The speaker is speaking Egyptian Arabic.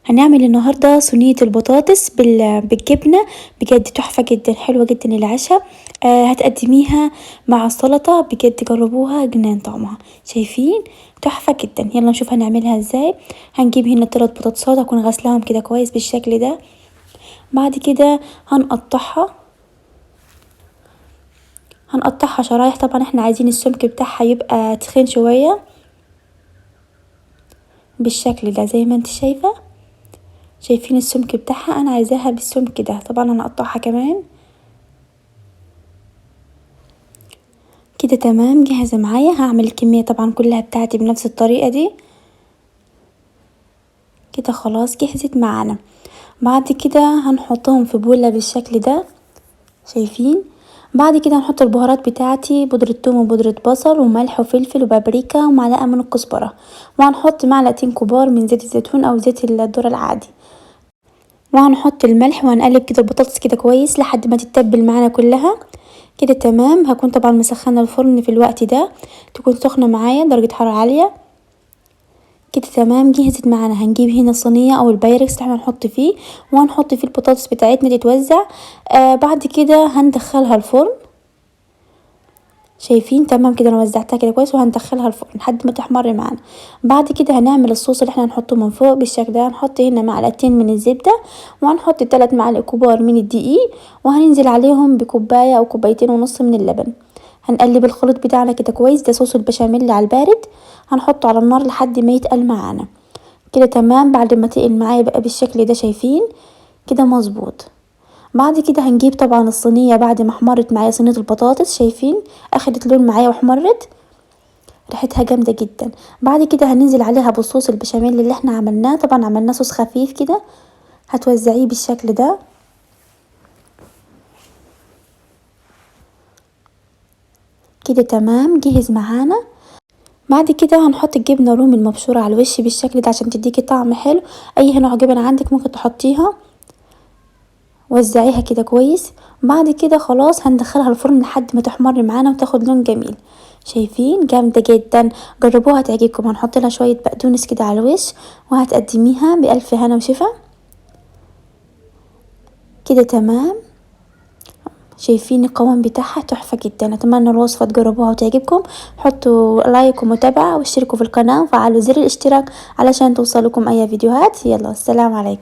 هنعمل النهارده صينية البطاطس بالجبنه، بجد تحفة جدا، حلوة جدا للعشاء. هتقدميها مع السلطة، بجد جربوها جنان طعمها، شايفين تحفة جدا. يلا نشوف هنعملها ازاي. هنجيب هنا 3 بطاطسات، هكون غسلاهم كده كويس بالشكل ده. بعد كده هنقطعها شرايح. طبعا احنا عايزين السمك بتاعها يبقى تخين شوية بالشكل ده زي ما انت شايفه. شايفين السمك بتاعها، انا عايزاها بالسمك ده. طبعا انا هقطعها كمان كده. تمام، جاهزة معايا. هعمل الكمية طبعا كلها بتاعتي بنفس الطريقة دي كده. خلاص جهزت معانا. بعد كده هنحطهم في بوله بالشكل ده، شايفين. بعد كده هنحط البهارات بتاعتي، بودرة ثوم وبودرة بصل وملح وفلفل وبابريكا ومعلقة من الكزبرة، وهنحط معلقتين كبار من زيت الزيتون او زيت الذرة العادي، وهنحط الملح، وهنقلب كده البطاطس كده كويس لحد ما تتبل معانا كلها كده. تمام. هكون طبعا مسخنه الفرن في الوقت ده، تكون سخنة معايا درجه حرارة عالية كده. تمام، جهزت معانا. هنجيب هنا الصينية او البايركس اللي احنا هنحط فيه، وهنحط فيه البطاطس بتاعتنا تتوزع. بعد كده هندخلها الفرن، شايفين. تمام كده، انا وزعتها كده كويس، وهندخلها الفرن لحد ما تحمر معانا. بعد كده هنعمل الصوص اللي احنا هنحطه من فوق بالشكل ده. هنحط هنا معلقتين من الزبدة، وهنحط 3 معالق كبار من الدقيق، وهننزل عليهم بكوبايه او كوبايتين ونص من اللبن. هنقلب الخليط بتاعنا كده كويس، ده صوص البشاميل على البارد. هنحطه على النار لحد ما يتقل معانا كده. تمام، بعد ما تقل معايا بقى بالشكل ده، شايفين كده مظبوط. بعد كده هنجيب طبعا الصينية بعد ما احمرت معايا صينية البطاطس، شايفين اخدت لون معايا واحمرت، ريحتها جامدة جدا. بعد كده هننزل عليها بالصوص البشاميل اللي احنا عملناه. طبعا عملناه صوص خفيف كده، هتوزعيه بالشكل ده كده. تمام، جهز معانا. بعد كده هنحط الجبنة الرومي المبشوره على الوش بالشكل ده عشان تديكي طعم حلو. اي نوع جبن عندك ممكن تحطيها، وزعيها كده كويس. بعد كده خلاص هندخلها الفرن لحد ما تحمر معانا وتاخد لون جميل. شايفين جامدة جدا، جربوها تعجبكم. هنحط لها شوية بقدونس كده على الوش، وهتقدميها بالف هنا وشفا كده. تمام، شايفين القوام بتاعها تحفة جدا. اتمنى الوصفة تجربوها وتعجبكم. حطوا لايك ومتابعة واشتركوا في القناة وفعلوا زر الاشتراك علشان توصلكم اي فيديوهات. يلا السلام عليكم.